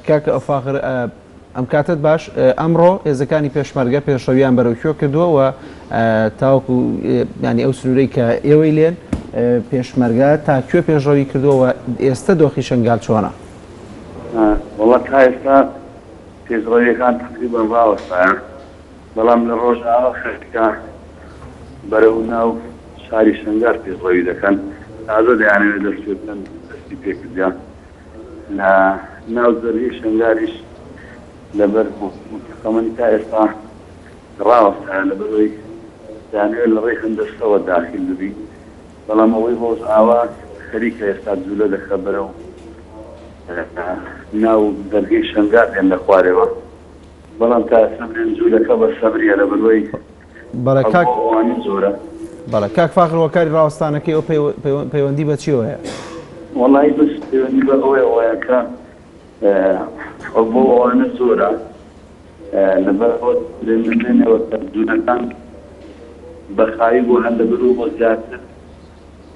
کاک فاخر ئەم کاتەت باش، ئەمڕۆ هێزەکانی پێشمەرگە پێشڕەویان بەرەو کوێ کردووە و تاوەکو یانی ئەو سنوورەی کە ئێوەی لێن پێشمەرگە تا کوێ پێشڕەوی کردووە و ئێستە دۆخی شنگال چۆنە؟ وەڵا تا ئێستا پێشڕەویەکان تەقریبەن ڕاوەستایە، بەڵام لە ڕۆژئاوا خەریکە بەرەو ناو شاری شنگال پێشڕەوی دەکەن، تازە دەیانەوێت دەست پێ بکەن، دەستی پێکردیان. لە ناو زەرگەی شنگالیش لەبەر تەقەمەنی تا ئێستا ڕاوەستایە، لەبەرئەوەی دەیانەوێت لە ڕێی هەندەسەوە داخیل ببی، بەڵام ئەوەی ڕۆژئاوا خەریکە ئێستا جولە دەکا بەرەو ناو دەرگەی شنگال دێن لە خوارەوە، بەڵام تا ئێستا بلێن جولەکە بە سەبریە لەبەرئەوەی بەڵێ کاک ئەوانی زۆرە. بەڵێ کاک فاخر هۆکاری ڕاوەستانەکەی ئەو پەیوەندی بە چیەوە هەیە؟ وەڵایی بەس پەیوەندی بە ئەوەیەوە هەیە کە بۆ ئەوانە زۆرە لەبەر ئەوە دەمێنەوە کە جوولەکان بە خاوی بۆ هەر لەبەر بۆ زیاتر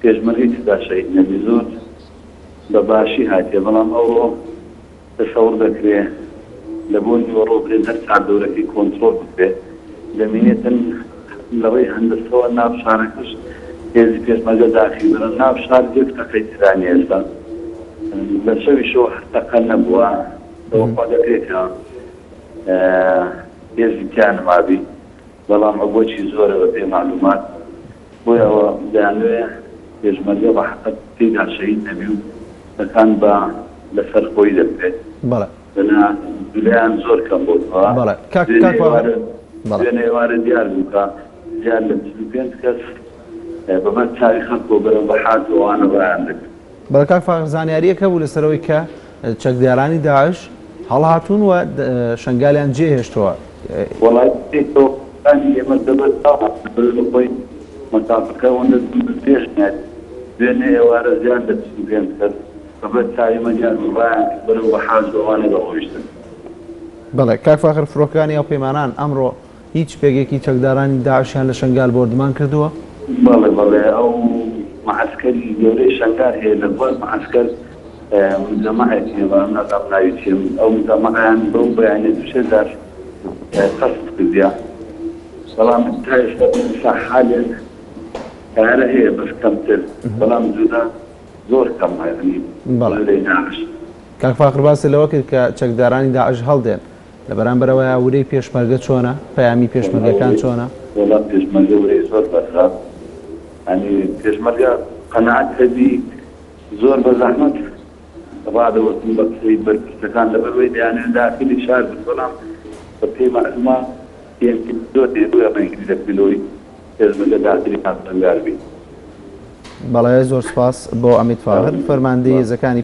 پێشمەرگەی تێدا شەهید نەبی زۆر بە باشی هاتیە بەڵام ئەوڕۆ تەسەور دەکرێ لە بۆ نیوەڕۆ برێن هەر چاردەورەکەی کۆنترۆڵ بکرێ دەمینێتن لە ڕێی هەندەسەوە ناو شارەکەش هێزی پێشمەرگە داخیل بن ناو شار یەک تەقەی تێدا نیە ئێستا لە شەویشەوە هەر تەقە نەبووە تەوەقع دەکرێ کە هێزی تیا نەمابی بەڵام عبوەکی زۆرە بە پێی مەعلومات بۆیە ئەوە دەیانەوێ پێشمەرگە بە حەقت تێیدا شەهید نەبی و تەکان بە لە سەر خۆی دەکرێ. بەڵێ. دەنا جولەیان زۆر کەم بۆتەوە. بەڵێ کاک دوێنێ کاک فاخر ئێوارە بەڵێ. دوێنێ ئێوارە دیار بوو کە زیاد لە 45 کەس بە بەر چاوی خەڵکەوە بەرەو بەحاج و ئەوانە ڕایان دەکرد. بەڵێ کاک فاخر زانیارییەک هەبوو لەسەر ئەوەی کە چەکدارانی داعش هەڵهاتوون و شەنگالیان جێهێشتووە. وەڵایی پێکەوە ئێمە دەبەر چاو هاتنە بەر خۆی مەسافەکە ئەوەندە دوور و درێژ نییە دوێنێ ئێوارە زیاد لە 25 کەس بە بەر چاوی مە دیار بوو ڕایان کرد بەرەو بەحاج و ئەوانە دەڕۆیشتن. بەڵێ کاک فاخر فرۆکەکانی هاوپەیمانان ئەمڕۆ هیچ پێگەیەکی چەکدارانی داعشیان لە شەنگال بۆردومان کردووە؟ بەڵێ بەڵێ ئەو مەعەسکەری گەورەی شەنگال هەیە لە دوای مەعەسکەر مجەمەعێک هەیە بەڵام نازانم ناوی چیە ئەو مجەمەعیان بەو بەیانیە دوو سێ جار قەسف کردیە بەڵام تا ئێستا ئێستا حالێن تەیارە هەیە بەس کەمتر بەڵام جودا زۆر کەمە یانی بەڵێ. جولەی داعش. کاک فاخر باست لەوە کرد کە چەکدارانی داعش هەڵدێن لە بەرامبەرەوەیا ورەی پێشمەرگە چۆنە؟ پەیامی پێشمەرگەکان چۆنە؟ وەڵا پێشمەرگە ورەی زۆر بەرزە یانی پێشمەرگە قەناعەت هەبی زۆر بە زەحمەت ڕادەوەستن بە قسەی بەرپرسەکان لەبەرئەوەی دەیانەوێت داخلی شار بن بەڵام بە پێی مەعلومات پێ زۆر هەیە بۆیە ڕێگری دەکرێت لەوەی پێشمەرگە داخلی ناو شەنگال بی. بەڵێ زۆر سوپاس بۆ عەمید فاخر فەرماندەی هێزەکانی.